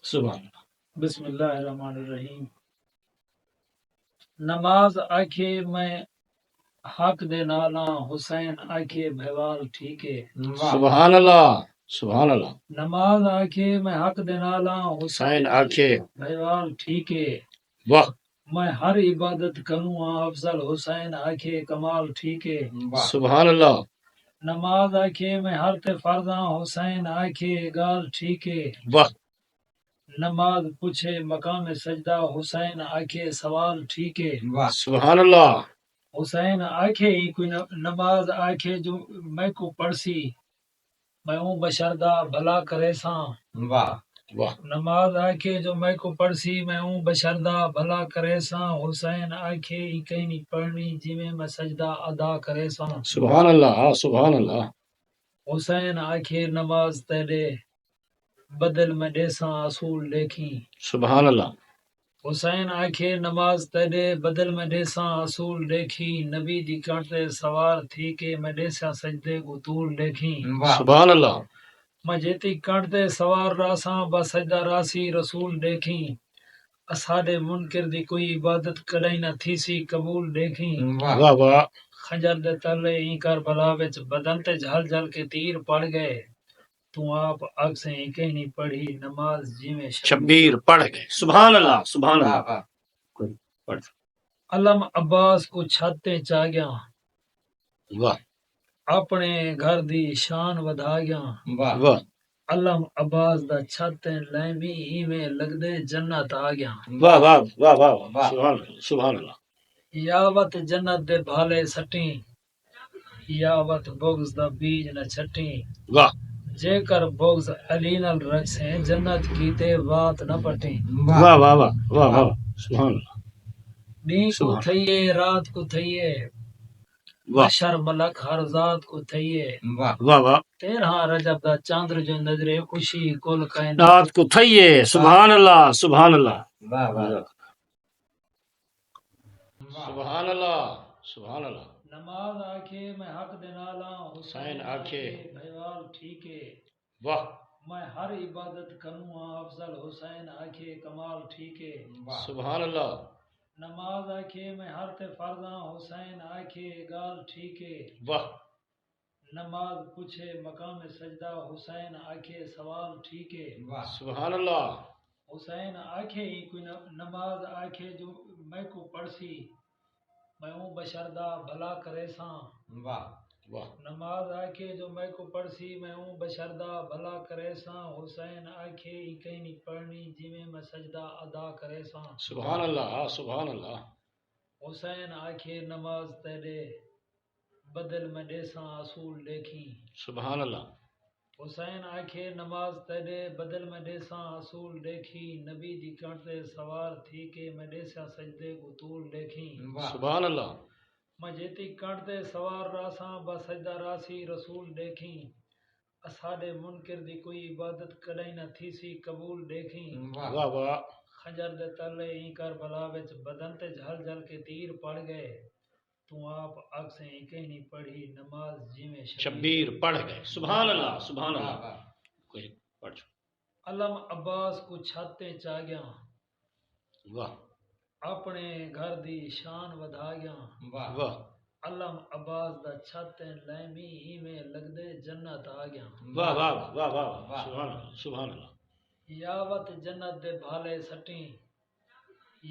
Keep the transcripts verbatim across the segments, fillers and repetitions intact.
سبحان اللہ۔ بسم اللہ الرحمن الرحیم۔ نماز آکھے میں حق دے نالاں، حسین آکھے بھیوال ٹھیک ہے۔ واہ۔ سبحان اللہ، سبحان اللہ۔ نماز آکھے میں حق دے نالاں، حسین حسین آکھے۔ بھیوال ٹھیک ہے۔ واہ۔ میں ہر عبادت کروں ہاں افضل، حسین آکھے کمال ٹھیک ہے۔ واہ۔ سبحان اللہ۔ نماز آکھے میں ہر تے فرض ہاں، حسین آکھے ڳالھ ٹھیک ہے۔ واہ۔ نماز پچھے مقام سجدہ، حسین آکھے سوال ٹھیک ہے۔ واہ۔ سبحان اللہ۔ حسین آکھے ہی کوئی ن-، نماز آکھے جو میکوں پڑھسی، میں اوں بشر دا بھلا کریساں۔ واہ۔ واہ۔ نماز آکھے جو میکوں پڑھسی، میں اوں بشر دا بھلا کریساں۔ حسین آکھے ہی کہیں نہیں پڑھنی، جیویں میں سجدہ ادا کریساں۔ سبحان اللہ، ہاں، سبحان اللہ۔ حسین آکھے نماز تیݙے بدل میں ݙیساں اصول ݙیکھیں۔ سبحان اللہ۔ حسین آکھے نماز تیݙے بدل میں ݙیساں اصول ݙیکھیں، نبی دی کٹ تے سوار تھی کے میں ݙیساں سجدے کوں طول ݙیکھیں۔ واہ۔ سبحان اللہ۔ میں جیتی کٹ تے سوار رہساں، بس سجدہ رہسی رسول ݙیکھیں۔ اساݙے منکر دی کوئی عبادت کݙاہیں نہ تھیسی قبول ݙیکھیں۔ واہ۔ واہ واہ۔ خنجر دے تلے ایں کربلا وچ بدن تے جھل جھل کے تیر پڑ ڳئے۔ توں آپ آکھسیں ایں کہیں نہیں پڑھی نماز جیویں شبیر۔ شبیر پڑھ ڳئے۔ سبحان اللہ، سبحان اللہ۔ واہ، واہ۔ کوئی پڑھ۔ علم عباس کوں چھت تے چا ڳیاں۔ واہ۔ اپݨے گھر دی شان ودھا ڳیاں۔ واہ۔ واہ۔ علم عباس دا چھت تے لائمی ایویں لڳدے جنت آ ڳیاں۔ واہ، واہ، واہ، واہ، واہ۔ واہ۔ سبحان اللہ، سبحان اللہ۔ یا وت جنت دے بھالے سٹیں، یا وت بغض دا بیج نہ چھٹیں۔ واہ۔ جے کر بغض علی نال رکھسیں، جنت کیتے وات نہ پٹیں۔ واہ، واہ، واہ، واہ، واہ۔ سبحان اللہ۔ ݙینہہ کوں سبحان۔ تھئیے، رات کوں تھئیے، واہ۔ بشر ملک ہر ذات کوں تھئیے۔ واہ۔ واہ، واہ۔ تیرہاں رجب دا چندر جو نظرے، خوشی کل کائنات۔ رات کوں تھئیے، سبحان اللہ، سبحان اللہ۔ واہ، واہ۔ سبحان اللہ، سبحان اللہ۔ نماز آکھے میں حق دے نالاں، حسین حسین آکھے۔ آکھے بھائیوال ٹھیک ہے۔ واہ۔ میں ہر عبادت کروں ہاں افضل، حسین آکھے کمال ٹھیک ہے۔ واہ۔ سبحان اللہ۔ نماز آکھے میں ہر تے فرض ہاں، حسین آکھے ڳالھ ٹھیک ہے۔ واہ۔ نماز پچھے مقام سجدہ، حسین آکھے سوال ٹھیک ہے۔ واہ۔ سبحان اللہ۔ حسین آکھے ہی کوئی ن-، نماز آکھے جو میکوں پڑھسی، میں اوں بشر دا بھلا کریساں۔ واہ۔ واہ۔ نماز آکھے جو میکوں پڑھسی، میں اوں بشر دا بھلا کریساں۔ حسین آکھے ہی کہیں نہیں پڑھنی، جیویں میں سجدہ ادا کریساں۔ سبحان اللہ، ہاں، سبحان اللہ۔ حسین آکھے نماز تیݙے بدل میں ݙیساں اصول ݙیکھیں۔ سبحان اللہ۔ حسین آکھے نماز تیݙے بدل میں ݙیساں اصول ݙیکھیں، نبی دی کٹ تے سوار تھی کے میں ݙیساں سجدے کوں طول ݙیکھیں۔ واہ۔ سبحان اللہ۔ میں جیتی کٹ تے سوار رہساں، بس سجدہ رہسی رسول ݙیکھیں۔ اساݙے منکر دی کوئی عبادت کݙاہیں نہ تھیسی قبول ݙیکھیں۔ واہ۔ واہ واہ۔ خنجر دے تلے ایں کربلا وچ بدن تے جھل جھل کے تیر پڑ ڳئے۔ توں آپ آکھسیں ایں کہیں نہیں پڑھی نماز جیویں شبیر شبیر پڑھ ڳئے۔ سبحان اللہ، سبحان اللہ۔ واہ، واہ۔ کوئی پڑھ۔ علم عباس کوں چھت تے چا ڳیاں۔ واہ۔ اپݨے گھر دی شان ودھا ڳیاں۔ واہ۔ واہ۔ علم عباس دا چھت تے لائمی ایویں لڳدے جنت آ ڳیاں۔ واہ، واہ، واہ، واہ، واہ۔ واہ۔ سبحان اللہ، سبحان اللہ۔ یا وت جنت دے بھالے سٹیں،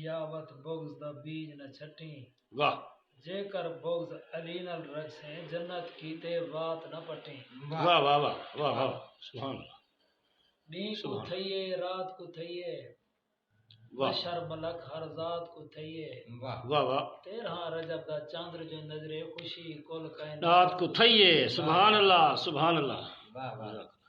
یا وت بغض دا بیج نہ چھٹیں۔ واہ۔ جے کر بغض علی نال رکھسیں، جنت کیتے وات نہ پٹیں۔ واہ، واہ، واہ، واہ، واہ۔ سبحان اللہ۔ ݙینہہ کوں سبحان۔ تھئیے، رات کوں تھئیے، واہ۔ بشر ملک ہر ذات کوں تھئیے۔ واہ۔ واہ، واہ۔ تیرہاں رجب دا چندر جو نظرے، خوشی کل کائنات۔ رات کوں تھئیے، سبحان اللہ، سبحان اللہ۔ واہ، واہ۔